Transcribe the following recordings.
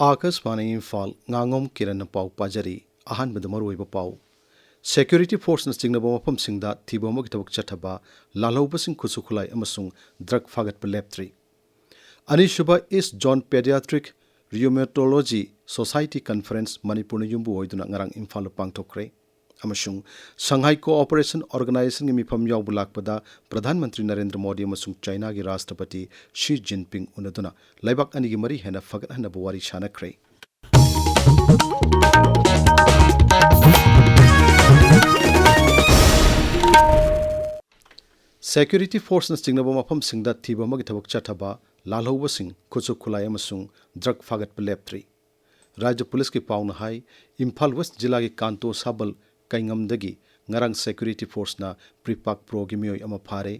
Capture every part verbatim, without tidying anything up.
ꯑꯥꯀꯥꯁꯕꯥꯅꯤ ꯏꯝꯐꯥꯜ, ꯉꯥꯉꯣꯝ ꯀꯤꯔꯟꯅ ꯄꯥꯎ ꯄꯥꯖꯔꯤ꯫ ꯑꯍꯥꯟꯕꯗ ꯃꯔꯨꯑꯣꯏꯕ ꯄꯥꯎ꯫ ꯁꯦꯀ꯭ꯌꯨꯔꯤꯇꯤ ꯐꯣꯔꯁꯅ ꯆꯤꯡꯅꯕ ꯃꯐꯝꯁꯤꯡꯗ ꯊꯤꯕ ꯑꯃꯒꯤ ꯊꯕꯛ ꯆꯠꯊꯕ, ꯂꯥꯜꯍꯧꯕꯁꯤꯡ ꯈꯨꯠꯁꯨ ꯈꯨꯠꯂꯥꯏ ꯑꯃꯁꯨꯡ ꯗ꯭ꯔꯒ ꯐꯥꯒꯠꯄ ꯂꯦꯞꯇ꯭ꯔꯤ꯫ ꯑꯅꯤꯁꯨꯕ ꯏꯁ ꯖꯣꯟ ꯄꯦꯗꯤꯌꯥꯇ꯭ꯔꯤꯛ ꯔꯤꯌꯨꯃꯦꯇꯣꯂꯣꯖꯤ ꯁꯣꯁꯥꯏꯇꯤ ꯀꯟꯐꯔꯦꯟꯁ ꯃꯅꯤꯄꯨꯔꯅ ꯌꯨꯝꯕꯨ ꯑꯣꯏꯗꯨꯅ ꯉꯔꯥꯡ ꯏꯝꯐꯥꯜꯗ ꯄꯥꯡꯊꯣꯛꯈ꯭ꯔꯦ꯫ ꯑꯃꯁꯨꯡ ꯁꯪꯍꯥꯏ ꯀꯣꯑꯣꯄꯔꯦꯁꯟ ꯑꯣꯔꯒꯅꯥꯏꯖꯦꯁꯟꯒꯤ ꯃꯤꯐꯝ ꯌꯥꯎꯕ ꯂꯥꯛꯄꯗ ꯄ꯭ꯔꯙꯥꯟ ꯃꯟꯇ꯭ꯔꯤ ꯅꯔꯦꯟꯗ꯭ꯔ ꯃꯣꯗꯤ ꯑꯃꯁꯨꯡ ꯆꯥꯏꯅꯥꯒꯤ ꯔꯥꯁꯇ꯭ꯔꯄꯇꯤ ꯁꯤ ꯖꯤꯟꯄꯤꯡ ꯎꯅꯗꯨꯅ ꯂꯩꯕꯥꯛ ꯑꯅꯤꯒꯤ ꯃꯔꯤ ꯍꯦꯟꯅ ꯐꯒꯠꯍꯟꯅꯕ ꯋꯥꯔꯤ ꯁꯥꯅꯈ꯭ꯔꯦ꯫ ꯁꯦꯀ꯭ꯌꯨꯔꯤꯇꯤ ꯐꯣꯔꯁꯅ ꯆꯤꯡꯅꯕ ꯃꯐꯝꯁꯤꯡꯗ ꯊꯤꯕ ꯑꯃꯒꯤ ꯊꯕꯛ ꯆꯠꯊꯕ, ꯂꯥꯜꯍꯧꯕꯁꯤꯡ, ꯈꯨꯠꯁꯨ ꯈꯨꯠꯂꯥꯏ ꯑꯃꯁꯨꯡ ꯗ꯭ꯔꯒ ꯐꯥꯒꯠꯄ ꯂꯦꯞꯇ꯭ꯔꯤ꯫ ꯔꯥꯖ꯭ꯌ ꯄꯨꯂꯤꯁꯀꯤ ꯄꯥꯎꯅ ꯍꯥꯏ, ꯏꯝꯐꯥꯜ ꯋꯦꯁ ꯖꯤꯂꯥꯒꯤ ꯀꯥꯟꯇꯣ ꯁꯥꯕꯜ ꯀꯩꯉꯝꯗꯒꯤ ꯉꯔꯥꯡ ꯁꯦꯀ꯭ꯌꯨꯔꯤꯇꯤ ꯐꯣꯔꯁꯅ ꯄ꯭ꯔꯤꯄꯥꯛ ꯄ꯭ꯔꯣꯒꯤ ꯃꯤꯑꯣꯏ ꯑꯃ ꯐꯥꯔꯦ꯫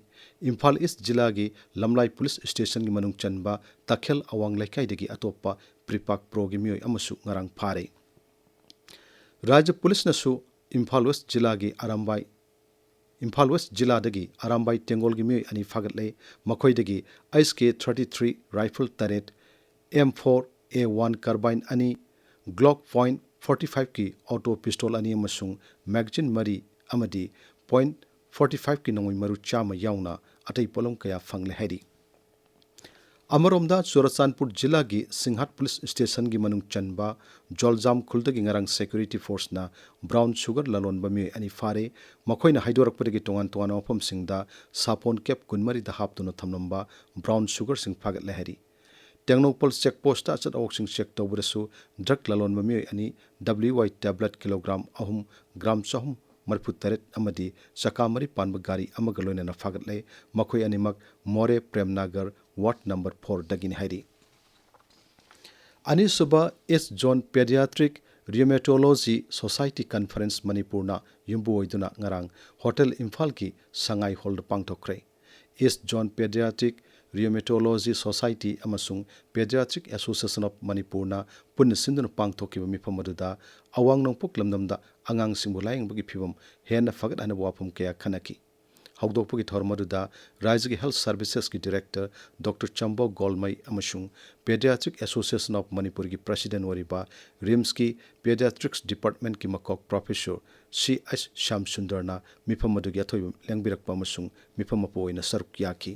ꯏꯝꯐꯥꯜ ꯏꯁ ꯖꯤꯂꯥꯒꯤ ꯂꯝꯂꯥꯏ ꯄꯨꯂꯤꯁ ꯁ꯭ꯇꯦꯁꯟꯒꯤ ꯃꯅꯨꯡ ꯆꯟꯕ ꯇꯈꯦꯜ ꯑꯋꯥꯡ ꯂꯩꯀꯥꯏꯗꯒꯤ ꯑꯇꯣꯞꯄ ꯄ꯭ꯔꯤꯄꯥꯛ ꯄ꯭ꯔꯣꯒꯤ ꯃꯤꯑꯣꯏ ꯑꯃꯁꯨ ꯉꯔꯥꯡ ꯐꯥꯔꯦ꯫ ꯔꯥꯖ꯭ꯌ ꯄꯨꯂꯤꯁꯅꯁꯨ ꯏꯝꯐꯥꯜ ꯋꯦꯁ ꯖꯤꯂꯥꯒꯤ ꯑꯔꯥꯝꯕꯥꯏ, ꯏꯝꯐꯥꯜ ꯋꯦꯁ ꯖꯤꯂꯥꯗꯒꯤ ꯑꯔꯥꯝꯕꯥꯏ ꯇꯦꯡꯒꯣꯜꯒꯤ ꯃꯤꯑꯣꯏ ꯑꯅꯤ ꯐꯥꯒꯠꯂꯦ꯫ ꯃꯈꯣꯏꯗꯒꯤ ꯑꯩꯁ ꯀꯦ ꯊꯥꯔꯇꯤ ꯊ꯭ꯔꯤ ꯔꯥꯏꯐꯜ ꯇꯔꯦꯠ, ꯑꯦꯝ ꯐꯣꯔ ꯑꯦ ꯋꯥꯟ ꯀꯥꯔꯕꯥꯏꯟ ꯑꯅꯤ, ꯒ꯭ꯂꯣꯛ ꯄꯣꯏꯟꯠ ꯐꯣꯔꯇꯤ ꯐꯥꯏꯚꯀꯤ ꯑꯣꯇꯣ ꯄꯤꯁꯇꯣꯜ ꯑꯅꯤ ꯑꯃꯁꯨꯡ ꯃꯦꯒꯖꯤꯟ ꯃꯔꯤ ꯑꯃꯗꯤ ꯄꯣꯏꯟꯠ ꯐꯣꯔꯇꯤ ꯐꯥꯏꯚꯀꯤ ꯅꯣꯡꯃꯩ ꯃꯔꯨ ꯆꯥꯝꯃ ꯌꯥꯎꯅ ꯑꯇꯩ ꯄꯣꯠꯂꯝ ꯀꯌꯥ ꯐꯪꯂꯦ ꯍꯥꯏꯔꯤ꯫ ꯑꯃꯔꯣꯝꯗ, ꯆꯨꯔꯆꯥꯟꯄꯨꯔ ꯖꯤꯂꯥꯒꯤ ꯁꯤꯡꯍꯥꯠ ꯄꯨꯂꯤꯁ ꯁ꯭ꯇꯦꯁꯟꯒꯤ ꯃꯅꯨꯡ ꯆꯟꯕ ꯖꯣꯜꯖꯥꯝ ꯈꯨꯜꯗꯒꯤ ꯉꯔꯥꯡ ꯁꯦꯀ꯭ꯌꯨꯔꯤꯇꯤ ꯐꯣꯔꯁꯅ ꯕ꯭ꯔꯥꯎꯟ ꯁꯨꯒꯔ ꯂꯂꯣꯟꯕ ꯃꯤꯑꯣꯏ ꯑꯅꯤ ꯐꯥꯔꯦ꯫ ꯃꯈꯣꯏꯅ ꯍꯥꯏꯗꯣꯔꯛꯄꯗꯒꯤ ꯇꯣꯉꯥꯟ ꯇꯣꯉꯥꯟꯕ ꯃꯐꯝꯁꯤꯡꯗ ꯁꯥꯄꯣꯟ ꯀꯦꯞ ꯀꯨꯟꯃꯔꯤꯗ ꯍꯥꯞꯇꯨꯅ ꯊꯝꯂꯝꯕ ꯕ꯭ꯔꯥꯎꯟ ꯁꯨꯒꯔꯁꯤꯡ ꯐꯥꯒꯠꯂꯦ ꯍꯥꯏꯔꯤ꯫ ꯇꯦꯡꯅꯧꯄꯜ ꯆꯦꯛ ꯄꯣꯁꯇ ꯑꯆꯠ ꯑꯋꯣꯛꯁꯤꯡ ꯆꯦꯛ ꯇꯧꯕꯗꯁꯨ ꯗ꯭ꯔꯒ ꯂꯂꯣꯟꯕ ꯃꯤꯑꯣꯏ ꯑꯅꯤ ꯗꯕ꯭ꯂꯤꯌꯨ ꯋꯥꯏ ꯇꯦꯕ꯭ꯂꯦꯠ ꯀꯤꯂꯣꯒ꯭ꯔꯥꯝ ꯑꯍꯨꯝ, ꯒ꯭ꯔꯥꯝ ꯆꯍꯨꯝ ꯃꯔꯤꯐꯨ ꯇꯔꯦꯠ ꯑꯃꯗꯤ ꯆꯀꯥ ꯃꯔꯤ ꯄꯥꯟꯕ ꯒꯥꯔꯤ ꯑꯃꯒ ꯂꯣꯏꯅꯅ ꯐꯥꯒꯠꯂꯦ꯫ ꯃꯈꯣꯏ ꯑꯅꯤꯃꯛ ꯃꯣꯔꯦ ꯄ꯭ꯔꯦꯝꯅꯥꯒꯔ ꯋꯥꯔꯗ ꯅꯝꯕꯔ ꯐꯣꯔꯗꯒꯤꯅꯤ ꯍꯥꯏꯔꯤ꯫ ꯑꯅꯤꯁꯨꯕ ꯏꯁ ꯖꯣꯟ ꯄꯦꯗꯤꯌꯥꯇ꯭ꯔꯤꯛ ꯔꯤꯌꯨꯃꯦꯇꯣꯂꯣꯖꯤ ꯁꯣꯁꯥꯏꯇꯤ ꯀꯟꯐꯔꯦꯟꯁ ꯃꯅꯤꯄꯨꯔꯅ ꯌꯨꯝꯕꯨ ꯑꯣꯏꯗꯨꯅ ꯉꯔꯥꯡ ꯍꯣꯇꯦꯜ ꯏꯝꯐꯥꯜꯒꯤ ꯁꯉꯥꯏ ꯍꯣꯜꯗ ꯄꯥꯡꯊꯣꯛꯈ꯭ꯔꯦ꯫ ꯏꯁ ꯖꯣꯟ ꯄꯦꯗꯤꯌꯥꯇ꯭ꯔꯤꯛ ꯔꯤꯌꯨꯃꯦꯇꯣꯂꯣꯖꯤ ꯁꯣꯁꯥꯏꯇꯤ ꯑꯃꯁꯨꯡ ꯄꯦꯗꯤꯌꯥꯇ꯭ꯔꯤꯛ ꯑꯦꯁꯣꯁꯤꯌꯦꯁꯟ ꯑꯣꯐ ꯃꯅꯤꯄꯨꯔꯅ ꯄꯨꯟꯅ ꯁꯤꯟꯗꯨꯅ ꯄꯥꯡꯊꯣꯛꯈꯤꯕ ꯃꯤꯐꯝ ꯑꯗꯨꯗ ꯑꯋꯥꯡ ꯅꯣꯡꯄꯣꯛ ꯂꯝꯗꯝꯗ ꯑꯉꯥꯡꯁꯤꯡꯕꯨ ꯂꯥꯌꯦꯡꯕꯒꯤ ꯐꯤꯚꯝ ꯍꯦꯟꯅ ꯐꯒꯠꯍꯟꯅꯕ ꯋꯥꯐꯝ ꯀꯌꯥ ꯈꯟꯅꯈꯤ꯫ ꯍꯧꯗꯣꯛꯄꯒꯤ ꯊꯧꯔꯝ ꯑꯗꯨꯗ ꯔꯥꯖ꯭ꯌꯒꯤ Health Servicesꯀꯤ Director Doctor ꯆꯝꯕꯧ ꯒꯣꯜꯃꯩ ꯑꯃꯁꯨꯡ Pediatric Association of ꯃꯅꯤꯄꯨꯔꯒꯤ President ꯑꯣꯏꯔꯤꯕ RIMSꯀꯤ Pediatrics Departmentꯀꯤ ꯃꯀꯣꯛ Professor ꯁꯤ ꯑꯩꯆ ꯁ꯭ꯌꯥꯝ ꯁꯨꯟꯗꯔꯅ ꯃꯤꯐꯝ ꯑꯗꯨꯒꯤ ꯑꯊꯣꯏꯕ ꯂꯦꯡꯕꯤꯔꯛꯄ ꯑꯃꯁꯨꯡ ꯃꯤꯐꯝ ꯃꯄꯨ ꯑꯣꯏꯅ ꯁꯔꯨꯛ ꯌꯥꯈꯤ꯫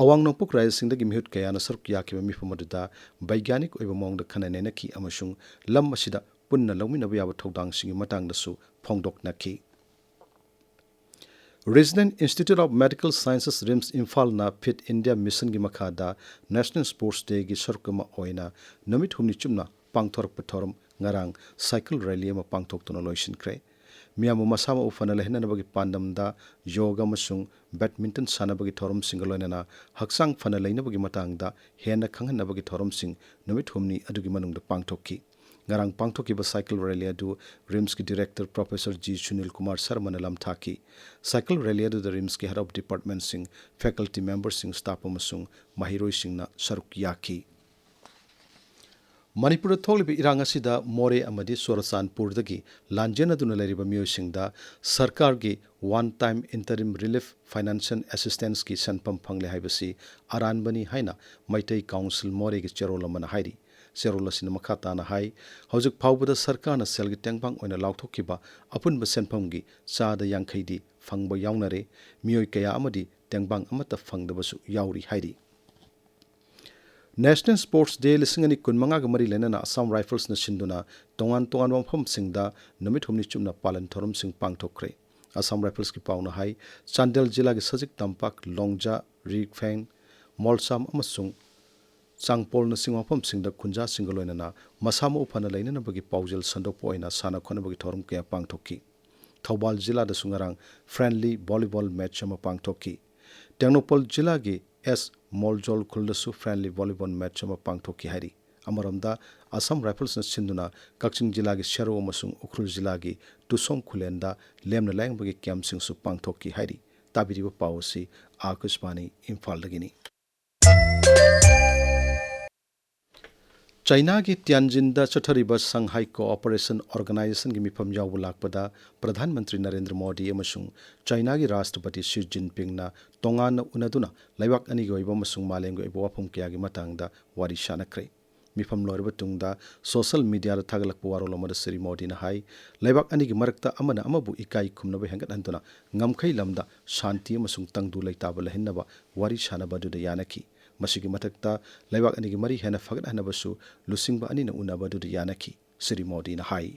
ꯑꯋꯥꯡ ꯅꯣꯡꯄꯣꯛ ꯔꯥꯖ꯭ꯌꯁꯤꯡꯗꯒꯤ ꯃꯤꯍꯨꯠ ꯀꯌꯥꯅ ꯁꯔꯨꯛ ꯌꯥꯈꯤꯕ ꯃꯤꯐꯝ ꯑꯗꯨꯗ ꯕꯩꯒ꯭ꯌꯥꯅꯤꯛ ꯑꯣꯏꯕ ꯃꯑꯣꯡꯗ ꯈꯟꯅ ꯅꯩꯅꯈꯤ ꯑꯃꯁꯨꯡ ꯂꯝ ꯑꯁꯤꯗ ꯄꯨꯟꯅ ꯂꯧꯃꯤꯟꯅꯕ ꯌꯥꯕ ꯊꯧꯗꯥꯡꯁꯤꯡꯒꯤ ꯃꯇꯥꯡꯗꯁꯨ ꯐꯣꯡꯗꯣꯛꯅꯈꯤ꯫ Regional Institute of Medical Sciences, RIMS ꯏꯝꯐꯥꯜꯅ Fit India Missionꯒꯤ ꯃꯈꯥꯗ National Sports Dayꯒꯤ ꯁꯔꯨꯛ ꯑꯃ ꯑꯣꯏꯅ ꯅꯨꯃꯤꯠ ꯍꯨꯝꯅꯤ ꯆꯨꯞꯅ ꯄꯥꯡꯊꯣꯔꯛꯄ ꯊꯧꯔꯝ ꯉꯔꯥꯡ cycle rally ꯑꯃ ꯄꯥꯡꯊꯣꯛꯇꯨꯅ ꯂꯣꯏꯁꯤꯟꯈ꯭ꯔꯦ꯫ ꯃꯤꯌꯥꯝꯕꯨ ꯃꯁꯥ ꯃꯎ ꯐꯅ ꯂꯩꯍꯟꯅꯕꯒꯤ ꯄꯥꯟꯗꯝꯗ ꯌꯣꯒ ꯑꯃꯁꯨꯡ badminton ꯁꯥꯟꯅꯕꯒꯤ ꯊꯧꯔꯝꯁꯤꯡꯒ ꯂꯣꯏꯅꯅ ꯍꯛꯆꯥꯡ ꯐꯅ ꯂꯩꯅꯕꯒꯤ ꯃꯇꯥꯡꯗ ꯍꯦꯟꯅ ꯈꯪꯍꯟꯅꯕꯒꯤ ꯊꯧꯔꯝꯁꯤꯡ ꯅꯨꯃꯤꯠ ꯍꯨꯝꯅꯤ ꯑꯗꯨꯒꯤ ꯃꯅꯨꯡꯗ ꯄꯥꯡꯊꯣꯛꯈꯤ꯫ ꯉꯔꯥꯡ ꯄꯥꯡꯊꯣꯛꯈꯤꯕ cycle rally ꯑꯗꯨ RIMSꯀꯤ Director Professor G Sunil Kumar ꯁꯔꯃꯅ ꯂꯝꯊꯥꯈꯤ꯫ Cycle rally ꯑꯗꯨꯗ RIMSꯀꯤ Head of Departmentꯁꯤꯡ, faculty memberꯁꯤꯡ, staff ꯑꯃꯁꯨꯡ ꯃꯍꯩꯔꯣꯏꯁꯤꯡꯅ ꯁꯔꯨꯛ ꯌꯥꯈꯤ꯫ ꯃꯅꯤꯄꯨꯔꯗ ꯊꯣꯛꯂꯤꯕ ꯏꯔꯥꯡ ꯑꯁꯤꯗ ꯃꯣꯔꯦ ꯑꯃꯗꯤ ꯆꯨꯔꯆꯥꯟꯄꯨꯔꯗꯒꯤ ꯂꯥꯟꯖꯦꯟꯅꯗꯨꯅ ꯂꯩꯔꯤꯕ ꯃꯤꯑꯣꯏꯁꯤꯡꯗ ꯁꯔꯀꯥꯔꯒꯤ One Time Interim Relief Financial Assistanceꯀꯤ ꯁꯦꯟꯐꯝ ꯐꯪꯂꯦ ꯍꯥꯏꯕꯁꯤ ꯑꯔꯥꯟꯕꯅꯤ ꯍꯥꯏꯅ ꯃꯩꯇꯩ ꯀꯥꯎꯟꯁꯤꯜ ꯃꯣꯔꯦꯒꯤ ꯆꯦꯔꯣꯜ ꯑꯃꯅ ꯍꯥꯏꯔꯤ꯫ ꯆꯦꯔꯣꯜ ꯑꯁꯤꯅ ꯃꯈꯥ ꯇꯥꯅ ꯍꯥꯏ, ꯍꯧꯖꯤꯛ ꯐꯥꯎꯕꯗ ꯁꯔꯀꯥꯔꯅ ꯁꯦꯜꯒꯤ ꯇꯦꯡꯕꯥꯡ ꯑꯣꯏꯅ ꯂꯥꯎꯊꯣꯛꯈꯤꯕ ꯑꯄꯨꯟꯕ ꯁꯦꯟꯐꯝꯒꯤ ꯆꯥꯗ ꯌꯥꯡꯈꯩꯗꯤ ꯐꯪꯕ ꯌꯥꯎꯅꯔꯦ꯫ ꯃꯤꯑꯣꯏ ꯀꯌꯥ ꯑꯃꯗꯤ ꯇꯦꯡꯕꯥꯡ ꯑꯃꯠꯇ ꯐꯪꯗꯕꯁꯨ ꯌꯥꯎꯔꯤ ꯍꯥꯏꯔꯤ꯫ National Sports Day ꯂꯤꯁꯤꯡ ꯑꯅꯤ ꯀꯨꯟꯃꯉꯥꯒ ꯃꯔꯤ ꯂꯩꯅꯅ Assam Riflesꯅ ꯁꯤꯟꯗꯨꯅ ꯇꯣꯉꯥꯟ ꯇꯣꯉꯥꯟꯕ ꯃꯐꯝꯁꯤꯡꯗ ꯅꯨꯃꯤꯠ ꯍꯨꯝꯅꯤ ꯆꯨꯞꯅ ꯄꯥꯂꯟ ꯊꯧꯔꯝꯁꯤꯡ ꯄꯥꯡꯊꯣꯛꯈ꯭ꯔꯦ꯫ Assam Riflesꯀꯤ ꯄꯥꯎꯅ ꯍꯥꯏ, ꯆꯥꯟꯗꯦꯜ ꯖꯤꯂꯥꯒꯤ ꯁꯖꯤꯛ ꯇꯝꯄꯥꯛ, ꯂꯣꯡꯖꯥ, ꯔꯤꯐꯦꯡ, ꯃꯣꯜꯁꯥꯝ ꯑꯃꯁꯨꯡ ꯆꯥꯡꯄꯣꯜꯅꯆꯤꯡꯕ ꯃꯐꯝꯁꯤꯡꯗ ꯈꯨꯟꯖꯥꯁꯤꯡꯒ ꯂꯣꯏꯅꯅ ꯃꯁꯥ ꯃꯎ ꯐꯅ ꯂꯩꯅꯅꯕꯒꯤ ꯄꯥꯎꯖꯦꯜ ꯁꯟꯗꯣꯛꯄ ꯑꯣꯏꯅ ꯁꯥꯟꯅ ꯈꯣꯠꯅꯕꯒꯤ ꯊꯧꯔꯝ ꯀꯌꯥ ꯄꯥꯡꯊꯣꯛꯈꯤ꯫ ꯊꯧꯕꯥꯜ ꯖꯤꯂꯥꯗꯁꯨ ꯉꯔꯥꯡ friendly volleyball match ꯑꯃ ꯄꯥꯡꯊꯣꯛꯈꯤ꯫ ꯇꯦꯡꯅꯧꯄꯜ ꯖꯤꯂꯥꯒꯤ ꯑꯦꯁ ꯃꯣꯜꯖꯣꯜ ꯈꯨꯜꯗꯁꯨ friendly volleyball match ꯑꯃ ꯄꯥꯡꯊꯣꯛꯈꯤ ꯍꯥꯏꯔꯤ꯫ ꯑꯃꯔꯣꯝꯗ, Assam Riflesꯅ ꯁꯤꯟꯗꯨꯅ ꯀꯛꯆꯤꯡ ꯖꯤꯂꯥꯒꯤ ꯁꯦꯔꯧ ꯑꯃꯁꯨꯡ ꯎꯈ꯭ꯔꯨꯜ ꯖꯤꯂꯥꯒꯤ ꯇꯨꯁꯣꯝ ꯈꯨꯂꯦꯟꯗ ꯂꯦꯝꯅ ꯂꯥꯌꯦꯡꯕꯒꯤ campꯁꯤꯡꯁꯨ ꯄꯥꯡꯊꯣꯛꯈꯤ ꯍꯥꯏꯔꯤ꯫ ꯇꯥꯕꯤꯔꯤꯕ ꯄꯥꯎ ꯑꯁꯤ ꯑꯥꯀꯥꯁꯕꯥꯅꯤ ꯏꯝꯐꯥꯜꯗꯒꯤꯅꯤ꯫ ꯆꯥꯏꯅꯥꯒꯤ ꯇ꯭ꯌꯥꯟꯖꯤꯟꯗ ꯆꯠꯊꯔꯤꯕ ꯁꯪꯍꯥꯏ ꯀꯣꯑꯣꯄꯔꯦꯁꯟ ꯑꯣꯔꯒꯅꯥꯏꯖꯦꯁꯟꯒꯤ ꯃꯤꯐꯝ ꯌꯥꯎꯕ ꯂꯥꯛꯄꯗ ꯄ꯭ꯔꯙꯥꯟ ꯃꯟꯇ꯭ꯔꯤ ꯅꯔꯦꯟꯗ꯭ꯔ ꯃꯣꯗꯤ ꯑꯃꯁꯨꯡ ꯆꯥꯏꯅꯥꯒꯤ ꯔꯥꯁꯇ꯭ꯔꯄꯇꯤ ꯁꯤ ꯖꯤꯟꯄꯤꯡꯅ ꯇꯣꯉꯥꯟꯅ ꯎꯅꯗꯨꯅ ꯂꯩꯕꯥꯛ ꯑꯅꯤꯒꯤ ꯑꯣꯏꯕ ꯑꯃꯁꯨꯡ ꯃꯥꯂꯦꯝꯒꯤ ꯑꯣꯏꯕ ꯋꯥꯐꯝ ꯀꯌꯥꯒꯤ ꯃꯇꯥꯡꯗ ꯋꯥꯔꯤ ꯁꯥꯅꯈ꯭ꯔꯦ꯫ ꯃꯤꯐꯝ ꯂꯣꯏꯔꯕ ꯇꯨꯡꯗ ꯁꯣꯁꯤꯌꯦꯜ ꯃꯤꯗꯤꯌꯥꯗ ꯊꯥꯒꯠꯂꯛꯄ ꯋꯥꯔꯣꯜ ꯑꯃꯗ ꯁ꯭ꯔꯤ ꯃꯣꯗꯤꯅ ꯍꯥꯏ, ꯂꯩꯕꯥꯛ ꯑꯅꯤꯒꯤ ꯃꯔꯛꯇ ꯑꯃꯅ ꯑꯃꯕꯨ ꯏꯀꯥꯏ ꯈꯨꯝꯅꯕ ꯍꯦꯟꯒꯠꯍꯟꯗꯨꯅ ꯉꯝꯈꯩ ꯂꯝꯗ ꯁꯥꯟꯇꯤ ꯑꯃꯁꯨꯡ ꯇꯪꯗꯨ ꯂꯩꯇꯥꯕ ꯂꯩꯍꯟꯅꯕ ꯋꯥꯔꯤ ꯁꯥꯅꯕ ꯑꯗꯨꯗ ꯌꯥꯅꯈꯤ꯫ ꯃꯁꯤꯒꯤ ꯃꯊꯛꯇ ꯂꯩꯕꯥꯛ ꯑꯅꯤꯒꯤ ꯃꯔꯤ ꯍꯦꯟꯅ ꯐꯒꯠꯍꯟꯅꯕꯁꯨ ꯂꯨꯆꯤꯡꯕ ꯑꯅꯤꯅ ꯎꯅꯕ ꯑꯗꯨꯗ ꯌꯥꯅꯈꯤ, ꯁ꯭ꯔꯤ ꯃꯣꯗꯤꯅ ꯍꯥꯏ꯫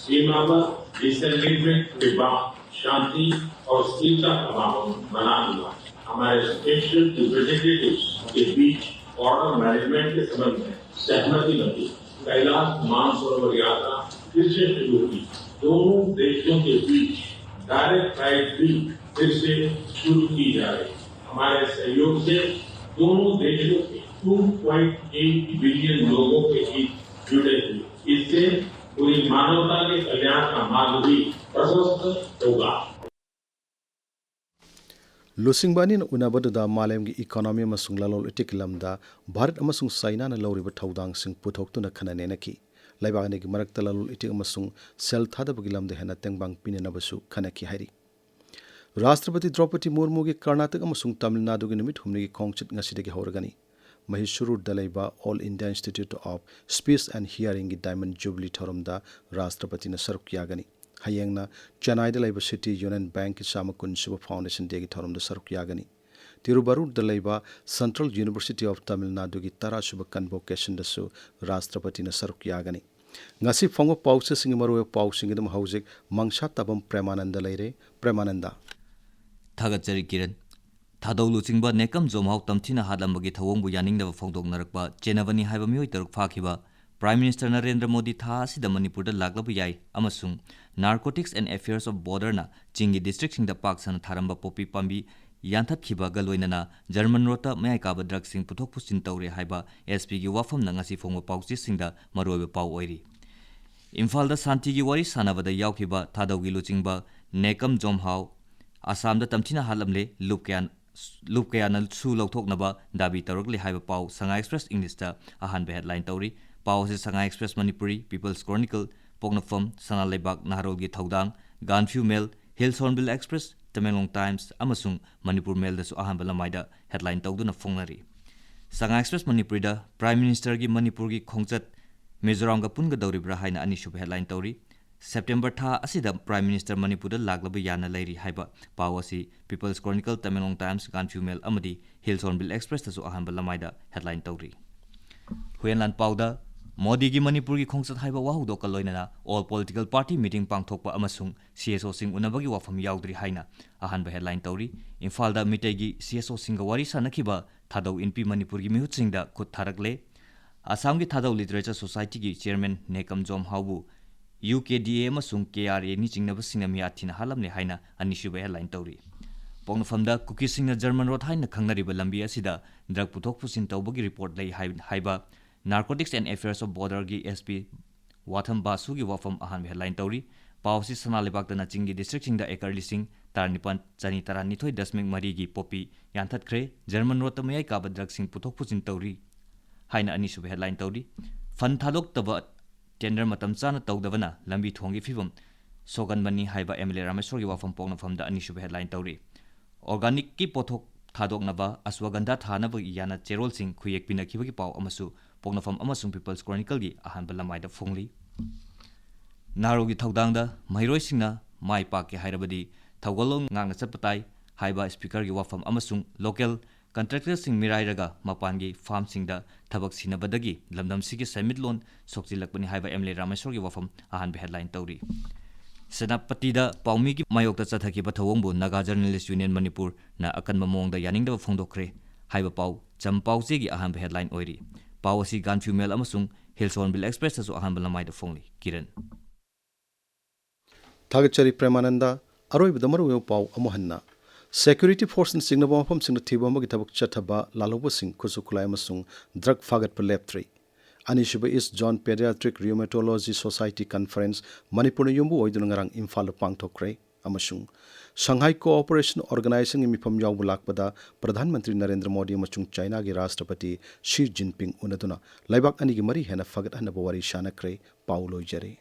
सीमा पर डिसएग्रीमेंट के बाद शांति और स्थिरता का माहौल बना हुआ है। हमारे स्पेशल रिप्रेजेंटेटिव्स के बीच बॉर्डर मैनेजमेंट के संबंध में सहमति बनी। कैलाश मानसरोवर यात्रा फिर से शुरू हुई। दोनों देशों के बीच डायरेक्ट फ्लाइट भी फिर से शुरू की जा रही है। हमारे सहयोग से दोनों देशों के टू पॉइंट एट बिलियन लोगों के हित जुड़े हुए। इससे पूरी मानवता के कल्याण का मार्ग भी प्रशस्त होगा। ꯂꯨꯆꯤꯡꯕ ꯑꯅꯤꯅ ꯎꯅꯕꯗꯨꯗ ꯃꯥꯂꯦꯝꯒꯤ ꯏꯀꯣꯅꯣꯃꯤ ꯑꯃꯁꯨꯡ ꯂꯂꯣꯟ ꯏꯇꯤꯛꯀꯤ ꯂꯝꯗ ꯚꯥꯔꯠ ꯑꯃꯁꯨꯡ ꯆꯥꯏꯅꯥꯅ ꯂꯧꯔꯤꯕ ꯊꯧꯗꯥꯡꯁꯤꯡ ꯄꯨꯊꯣꯛꯇꯨꯅ ꯈꯟꯅ ꯅꯩꯅꯈꯤ꯫ ꯂꯩꯕꯥꯛ ꯑꯅꯤꯒꯤ ꯃꯔꯛꯇ ꯂꯂꯣꯟ ꯏꯇꯤꯛ ꯑꯃꯁꯨꯡ ꯁꯦꯜ ꯊꯥꯗꯕꯒꯤ ꯂꯝꯗ ꯍꯦꯟꯅ ꯇꯦꯡꯕꯥꯡ ꯄꯤꯅꯅꯕꯁꯨ ꯈꯟꯅꯈꯤ ꯍꯥꯏꯔꯤ꯫ ꯔꯥꯁꯇ꯭ꯔꯄꯇꯤ ꯗ꯭ꯔꯧꯄꯗꯤ ꯃꯨꯔꯃꯨꯒꯤ ꯀꯔꯅꯥꯇꯛ ꯑꯃꯁꯨꯡ ꯇꯥꯃꯤꯜ ꯅꯥꯗꯨꯒꯤ ꯅꯨꯃꯤꯠ ꯍꯨꯝꯅꯤꯒꯤ ꯈꯣꯡꯆꯠ ꯉꯁꯤꯗꯒꯤ ꯍꯧꯔꯒꯅꯤ꯫ ꯃꯍꯤꯁꯨꯔꯗ ꯂꯩꯕ All India Institute of Speech and Hearingꯒꯤ Diamond Jubilee ꯊꯧꯔꯝꯗ ꯔꯥꯁꯇ꯭ꯔꯄꯇꯤꯅ ꯁꯔꯨꯛ ꯌꯥꯒꯅꯤ꯫ ꯍꯌꯦꯡꯅ ꯆꯦꯟꯅꯥꯏꯗ ꯂꯩꯕ City Union Bankꯀꯤ ꯆꯥꯝꯃ ꯀꯨꯟ ꯁꯨꯕ Foundation Dayꯒꯤ ꯊꯧꯔꯝꯗ ꯁꯔꯨꯛ ꯌꯥꯒꯅꯤ꯫ ꯇꯤꯔꯨꯚꯔꯨꯔꯗ ꯂꯩꯕ Central University of Tamil Naduꯒꯤ ꯇꯔꯥ ꯁꯨꯕ Convocationꯗꯁꯨ ꯔꯥꯁꯇ꯭ꯔꯄꯇꯤꯅ ꯁꯔꯨꯛ ꯌꯥꯒꯅꯤ꯫ ꯉꯁꯤ ꯐꯣꯡꯕ ꯄꯥꯎꯆꯦꯁꯤꯡꯒꯤ ꯃꯔꯨꯑꯣꯏꯕ ꯄꯥꯎꯁꯤꯡꯒꯤꯗꯃꯛ ꯍꯧꯖꯤꯛ ꯃꯪꯁꯥ ꯇꯥꯕꯝ ꯄ꯭ꯔꯦꯃꯥꯅꯟꯗ ꯂꯩꯔꯦ꯫ ꯄ꯭ꯔꯦꯃꯥꯅꯟꯗ꯫ ꯊꯥꯒꯠꯆꯔꯤ ꯀꯤꯔꯟ꯫ ꯊꯥꯗꯧ ꯂꯨꯆꯤꯡꯕ ꯅꯦꯀꯝ ꯖꯣꯝꯍꯥꯎ ꯇꯝꯊꯤꯅ ꯍꯥꯠꯂꯝꯕꯒꯤ ꯊꯧꯑꯣꯡꯕꯨ ꯌꯥꯅꯤꯡꯗꯕ ꯐꯣꯡꯗꯣꯛꯅꯔꯛꯄ ꯆꯦꯟꯅꯕꯅꯤ ꯍꯥꯏꯕ ꯃꯤꯑꯣꯏ ꯇꯔꯨꯛ ꯐꯥꯈꯤꯕ꯫ Prime Minister ꯅꯔꯦꯟꯗ꯭ꯔ ꯃꯣꯗꯤ ꯊꯥ ꯑꯁꯤꯗ ꯃꯅꯤꯄꯨꯔꯗ ꯂꯥꯛꯂꯕ ꯌꯥꯏ ꯑꯃꯁꯨꯡ Narcotics and Affairs of Borderꯅ ꯆꯤꯡꯒꯤ districtꯁꯤꯡꯗ ꯄꯥꯛ ꯁꯟꯅ ꯊꯥꯔꯝꯕ ꯄꯣꯄꯤ ꯄꯥꯝꯕꯤ ꯌꯥꯟꯊꯠꯈꯤꯕꯒ ꯂꯣꯏꯅꯅ ꯖꯔꯃꯟ ꯔꯣꯗꯇ ꯃꯌꯥꯏ ꯀꯥꯕ drugsꯁꯤꯡ ꯄꯨꯊꯣꯛ ꯄꯨꯁꯤꯟ ꯇꯧꯔꯦ ꯍꯥꯏꯕ SPꯒꯤ ꯋꯥꯐꯝꯅ ꯉꯁꯤ ꯐꯣꯡꯕ ꯄꯥꯎꯆꯦꯁꯤꯡꯗ ꯃꯔꯨꯑꯣꯏꯕ ꯄꯥꯎ ꯑꯣꯏꯔꯤ꯫ ꯏꯝꯐꯥꯜꯗ ꯁꯥꯟꯇꯤꯒꯤ ꯋꯥꯔꯤ ꯁꯥꯟꯅꯕꯗ ꯌꯥꯎꯈꯤꯕ ꯊꯥꯗꯧꯒꯤ ꯂꯨꯆꯤꯡꯕ ꯅꯦꯀꯝ ꯖꯣꯝꯍꯥꯎ ꯑꯁꯥꯝꯗ ꯇꯝꯊꯤꯅ ꯍꯥꯠꯂꯝꯂꯦ꯫ ꯂꯨꯞ ꯀꯌꯥ ꯂꯨꯞ ꯀꯌꯥꯅꯁꯨ ꯂꯧꯊꯣꯛꯅꯕ ꯗꯥꯕꯤ ꯇꯧꯔꯛꯂꯤ ꯍꯥꯏꯕ ꯄꯥꯎ ꯁꯉꯥꯏ ꯑꯦꯛꯁꯄ꯭ꯔꯦꯁ ꯏꯪꯂꯤꯁꯇ ꯑꯍꯥꯟꯕ ꯍꯦꯗꯂꯥꯏꯟ ꯇꯧꯔꯤ꯫ ꯄꯥꯎ ꯑꯁꯤ Sangai express Manipuri, people's chronicle, Poknapham, Sana Leibak, ꯅꯍꯥꯔꯣꯜꯒꯤ Thoudang, Ganphu mail, hills hornbill express, Tamenglong times ꯑꯃꯁꯨꯡ ꯃꯅꯤꯄꯨꯔ ꯃꯦꯜꯗꯁꯨ ꯑꯍꯥꯟꯕ ꯂꯃꯥꯏꯗ ꯍꯦꯗꯂꯥꯏꯟ ꯇꯧꯗꯨꯅ ꯐꯣꯡꯅꯔꯤ꯫ ꯁꯉꯥꯏ ꯑꯦꯛꯁꯄ꯭ꯔꯦꯁ ꯃꯅꯤꯄꯨꯔꯤꯗ ꯄ꯭ꯔꯥꯏꯝ ꯃꯤꯅꯤꯁꯇꯔꯒꯤ ꯃꯅꯤꯄꯨꯔꯒꯤ ꯈꯣꯡꯆꯠ ꯃꯤꯖꯣꯔꯥꯝꯒ ꯄꯨꯟꯒꯗꯧꯔꯤꯕ꯭ꯔꯥ ꯍꯥꯏꯅ ꯑꯅꯤꯁꯨꯕ ꯍꯦꯗꯂꯥꯏꯟ ꯇꯧꯔꯤ꯫ ꯁꯦꯞꯇꯦꯝꯕꯔ ꯊꯥ ꯑꯁꯤꯗ ꯄ꯭ꯔꯥꯏꯝ ꯃꯤꯅꯤꯁꯇꯔ ꯃꯅꯤꯄꯨꯔꯗ ꯂꯥꯛꯂꯕ ꯌꯥꯅ ꯂꯩꯔꯤ ꯍꯥꯏꯕ ꯄꯥꯎ ꯑꯁꯤ ꯄꯤꯄꯜꯁ ꯀ꯭ꯔꯣꯅꯤꯀꯜ, ꯇꯃꯦꯡꯂꯣꯡ ꯇꯥꯏꯝꯁ, ꯒꯥꯟꯐ꯭ꯌꯨ ꯃꯦꯜ ꯑꯃꯗꯤ ꯍꯤꯜꯁ ꯍꯣꯔꯟꯕꯤꯜ ꯑꯦꯛꯁꯄ꯭ꯔꯦꯁꯇꯁꯨ ꯑꯍꯥꯟꯕ ꯂꯃꯥꯏꯗ ꯍꯦꯗꯂꯥꯏꯟ ꯇꯧꯔꯤ꯫ ꯍꯨꯌꯦꯟꯂꯥꯟ ꯄꯥꯎꯗ ꯃꯣꯗꯤꯒꯤ ꯃꯅꯤꯄꯨꯔꯒꯤ ꯈꯣꯡꯆꯠ ꯍꯥꯏꯕ ꯋꯥꯍꯧꯗꯣꯛꯀ ꯂꯣꯏꯅꯅ ꯑꯣꯜ ꯄꯣꯂꯤꯇꯤꯀꯦꯜ ꯄꯥꯔꯇꯤ ꯃꯤꯇꯤꯡ ꯄꯥꯡꯊꯣꯛꯄ ꯑꯃꯁꯨꯡ ꯁꯤ ꯑꯦꯁ ꯑꯣꯁꯤꯡ ꯎꯅꯕꯒꯤ ꯋꯥꯐꯝ ꯌꯥꯎꯗ꯭ꯔꯤ ꯍꯥꯏꯅ ꯑꯍꯥꯟꯕ ꯍꯦꯗꯂꯥꯏꯟ ꯇꯧꯔꯤ꯫ ꯏꯝꯐꯥꯜꯗ ꯃꯤꯇꯩꯒꯤ ꯁꯤ ꯑꯦꯁ ꯑꯣꯁꯤꯡꯒ ꯋꯥꯔꯤ ꯁꯥꯅꯈꯤꯕ ꯊꯥꯗꯧ ꯏꯟꯄꯤ ꯃꯅꯤꯄꯨꯔꯒꯤ ꯃꯤꯍꯨꯠꯁꯤꯡꯗ ꯈꯨꯠ ꯊꯥꯔꯛꯂꯦ꯫ ꯑꯁꯥꯝꯒꯤ ꯊꯥꯗꯧ ꯂꯤꯇꯔꯦꯆꯔ ꯁꯣꯁꯥꯏꯇꯤꯒꯤ ꯆꯤꯌꯔꯃꯦꯟ ꯅꯦꯀꯝ ꯖꯣꯝꯍꯥꯎꯕꯨ ꯌꯨ ꯀꯦ ꯗꯤ ꯑꯦ ꯑꯃꯁꯨꯡ ꯀꯦ ꯑꯥꯔ ꯑꯦꯅꯤ ꯆꯤꯡꯅꯕꯁꯤꯡꯅ ꯃꯤꯌꯥꯊꯤꯅ ꯍꯥꯠꯂꯝꯂꯦ ꯍꯥꯏꯅ ꯑꯅꯤꯁꯨꯕ ꯍꯦꯗꯂꯥꯏꯟ ꯇꯧꯔꯤ꯫ ꯄꯣꯛꯅꯐꯝꯗ ꯀꯨꯀꯤꯁꯤꯡꯅ ꯖꯔꯃꯟ ꯔꯣꯗ ꯍꯥꯏꯅ ꯈꯪꯅꯔꯤꯕ ꯂꯝꯕꯤ ꯑꯁꯤꯗ ꯗ꯭ꯔꯒ ꯄꯨꯊꯣꯛ ꯄꯨꯁꯤꯟ ꯇꯧꯕꯒꯤ ꯔꯤꯄꯣꯔꯠ ꯂꯩ ꯍꯥꯏ-, ꯍꯥꯏꯕ ꯅꯥꯔꯀꯣꯇꯤꯛꯁ ꯑꯦꯟ ꯑꯦꯐꯤꯌꯔꯁ ꯑꯣꯐ ꯕꯣꯔꯗꯔꯒꯤ ꯑꯦꯁ ꯄꯤ ꯋꯥꯊꯝ ꯕꯥꯁꯨꯒꯤ ꯋꯥꯐꯝ ꯑꯍꯥꯟꯕ ꯍꯦꯗꯂꯥꯏꯟ ꯇꯧꯔꯤ꯫ ꯄꯥꯎ ꯑꯁꯤ ꯁꯅꯥ ꯂꯩꯕꯥꯛꯇꯅ ꯆꯤꯡꯒꯤ ꯗꯤꯁꯇ꯭ꯔꯤꯛꯁꯤꯡꯗ ꯑꯦꯀꯔ ꯂꯤꯁꯤꯡ ꯇꯔꯥꯅꯤꯄꯥꯟ ꯆꯅꯤ ꯇꯔꯥꯅꯤꯊꯣꯏ ꯗꯁꯃꯤꯛ ꯃꯔꯤꯒꯤ ꯄꯣꯄꯤ ꯌꯥꯟꯊꯠꯈ꯭ꯔꯦ꯫ ꯖꯔꯃꯟ ꯔꯣꯗꯇ ꯃꯌꯥꯏ ꯀꯥꯕ ꯗ꯭ꯔꯒꯁꯤꯡ ꯄꯨꯊꯣꯛ ꯄꯨꯁꯤꯟ ꯇꯧꯔꯤ ꯍꯥꯏꯅ ꯑꯅꯤꯁꯨꯕ ꯍꯦꯗꯂꯥꯏꯟ ꯇꯧꯔꯤ꯫ ꯐꯟ ꯊꯥꯗꯣꯛꯇꯕ, ꯇꯦꯟꯗꯔ ꯃꯇꯝ ꯆꯥꯅ ꯇꯧꯗꯕꯅ ꯂꯝꯕꯤ ꯊꯣꯡꯒꯤ ꯐꯤꯕꯝ ꯁꯣꯛꯍꯟꯕꯅꯤ ꯍꯥꯏꯕ ꯑꯦꯝ ꯑꯦꯜ ꯑꯦ ꯔꯥꯃꯦꯁꯣꯔꯒꯤ ꯋꯥꯐꯝ ꯄꯣꯛꯅꯐꯝꯗ ꯑꯅꯤꯁꯨꯕ ꯍꯦꯗꯂꯥꯏꯟ ꯇꯧꯔꯤ꯫ ꯑꯣꯔꯒꯥꯅꯤꯛꯀꯤ ꯄꯣꯠꯊꯣꯛ ꯊꯥꯗꯣꯛꯅꯕ ꯑꯁ꯭ꯋꯥꯒꯟꯙꯥ ꯊꯥꯅꯕꯒꯤ ꯌꯥꯅ ꯆꯦꯔꯣꯜꯁꯤꯡ ꯈꯨꯌꯦꯛ ꯄꯤꯅꯈꯤꯕꯒꯤ ꯄꯥꯎ ꯑꯃꯁꯨ ꯄꯣꯛꯅꯐꯝ ꯑꯃꯁꯨꯡ ꯄꯤꯄꯜꯁ ꯀ꯭ꯔꯣꯅꯤꯀꯜꯒꯤ ꯑꯍꯥꯟꯕ ꯂꯃꯥꯏꯗ ꯐꯣꯡꯂꯤ꯫ ꯅꯍꯥꯔꯣꯜꯒꯤ ꯊꯧꯗꯥꯡꯗ ꯃꯍꯩꯔꯣꯏꯁꯤꯡꯅ ꯃꯥꯏ ꯄꯥꯛꯀꯦ ꯍꯥꯏꯔꯕꯗꯤ ꯊꯧꯒꯜꯂꯣꯟ ꯉꯥꯛꯅ ꯆꯠꯄ ꯇꯥꯏ ꯍꯥꯏꯕ ꯁ꯭ꯄꯤꯀꯔꯒꯤ ꯋꯥꯐꯝ ꯑꯃꯁꯨꯡ ꯂꯣꯀꯦꯜ ꯀꯟꯇ꯭ꯔꯦꯛꯇꯔꯁꯤꯡ ꯃꯤꯔꯥꯏꯔꯒ ꯃꯄꯥꯟꯒꯤ ꯐꯥꯔꯝꯁꯤꯡꯗ ꯊꯕꯛ ꯁꯤꯟꯅꯕꯗꯒꯤ ꯂꯝꯗꯝꯁꯤꯒꯤ ꯁꯦꯟꯃꯤꯠꯂꯣꯟ ꯁꯣꯛꯆꯤꯜꯂꯛꯄꯅꯤ ꯍꯥꯏꯕ ꯑꯦꯝ ꯑꯦꯜ ꯑꯦ ꯔꯥꯃꯦꯁꯣꯔꯒꯤ ꯋꯥꯐꯝ ꯑꯍꯥꯟꯕ ꯍꯦꯗꯂꯥꯏꯟ ꯇꯧꯔꯤ꯫ ꯁꯦꯅꯥꯄꯇꯤꯗ ꯄꯥꯎꯃꯤꯒꯤ ꯃꯥꯌꯣꯛꯇ ꯆꯠꯊꯈꯤꯕ ꯊꯧꯑꯣꯡꯕꯨ ꯅꯥꯒꯥ ꯖꯔꯅꯦꯂꯤꯁ ꯌꯨꯅꯤꯌꯟ ꯃꯅꯤꯄꯨꯔꯅ ꯑꯀꯟꯕ ꯃꯑꯣꯡꯗ ꯌꯥꯅꯤꯡꯗꯕ ꯐꯣꯡꯗꯣꯛꯈ꯭ꯔꯦ ꯍꯥꯏꯕ ꯄꯥꯎ ꯆꯝ ꯄꯥꯎꯆꯦꯒꯤ ꯑꯍꯥꯟꯕ ꯍꯦꯗꯂꯥꯏꯟ ꯑꯣꯏꯔꯤ꯫ ꯄꯥꯎ ꯑꯁꯤ ꯒꯥꯟꯐ꯭ꯌꯨ ꯃꯦꯜ ꯑꯃꯁꯨꯡ ꯍꯤꯜꯁ ꯍꯣꯔꯟꯕꯤꯜ ꯑꯦꯛꯁꯄ꯭ꯔꯦꯁꯇꯁꯨ ꯑꯍꯥꯟꯕ ꯂꯃꯥꯏꯗ ꯐꯣꯡꯂꯤ꯫ ꯀꯤꯔꯟ꯫ ꯊꯥꯒꯠꯆꯔꯤ ꯄ꯭ꯔꯦꯃꯥꯅꯟꯗ꯫ ꯑꯔꯣꯏꯕꯗ ꯃꯔꯨꯑꯣꯏꯕ ꯄꯥꯎ ꯑꯃꯨꯛ ꯍꯟꯅ꯫ ꯁꯦꯀ꯭ꯌꯨꯔꯤꯇꯤ ꯐꯣꯔꯁꯅ ꯆꯤꯡꯅꯕ ꯃꯐꯝꯁꯤꯡꯗ ꯊꯤꯕ ꯑꯃꯒꯤ ꯊꯕꯛ ꯆꯠꯊꯕ ꯂꯥꯜꯍꯧꯕꯁꯤꯡ ꯈꯨꯠꯁꯨ ꯈꯨꯠꯂꯥꯏ ꯑꯃꯁꯨꯡ ꯗ꯭ꯔꯒ ꯐꯥꯒꯠꯄ ꯂꯦꯞꯇ꯭ꯔꯤ꯫ ꯑꯅꯤꯁꯨꯕ ꯏꯁ ꯖꯣꯟ ꯄꯦꯗꯤꯌꯥꯇ꯭ꯔꯤꯛ ꯔꯤꯌꯨꯃꯦꯇꯣꯂꯣꯖꯤ ꯁꯣꯁꯥꯏꯇꯤ ꯀꯟꯐꯔꯦꯟꯁ ꯃꯅꯤꯄꯨꯔꯅ ꯌꯨꯝꯕꯨ ꯑꯣꯏꯗꯨꯅ ꯉꯔꯥꯡ ꯏꯝꯐꯥꯜꯗ ꯄꯥꯡꯊꯣꯛꯈ꯭ꯔꯦ꯫ ꯑꯃꯁꯨꯡ ꯁꯪꯍꯥꯏ ꯀꯣꯑꯣꯄꯔꯦꯁꯟ ꯑꯣꯔꯒꯅꯥꯏꯖꯦꯁꯟꯒꯤ ꯃꯤꯐꯝ ꯌꯥꯎꯕ ꯂꯥꯛꯄꯗ ꯄ꯭ꯔꯙꯥꯟ ꯃꯟꯇ꯭ꯔꯤ ꯅꯔꯦꯟꯗ꯭ꯔ ꯃꯣꯗꯤ ꯑꯃꯁꯨꯡ ꯆꯥꯏꯅꯥꯒꯤ ꯔꯥꯁꯇ꯭ꯔꯄꯇꯤ ꯁꯤ ꯖꯤꯟꯄꯤꯡ ꯎꯅꯗꯨꯅ ꯂꯩꯕꯥꯛ ꯑꯅꯤꯒꯤ ꯃꯔꯤ ꯍꯦꯟꯅ ꯐꯒꯠꯍꯟꯅꯕ ꯋꯥꯔꯤ ꯁꯥꯅꯈ꯭ꯔꯦ꯫ ꯄꯥꯎ ꯂꯣꯏꯖꯔꯦ꯫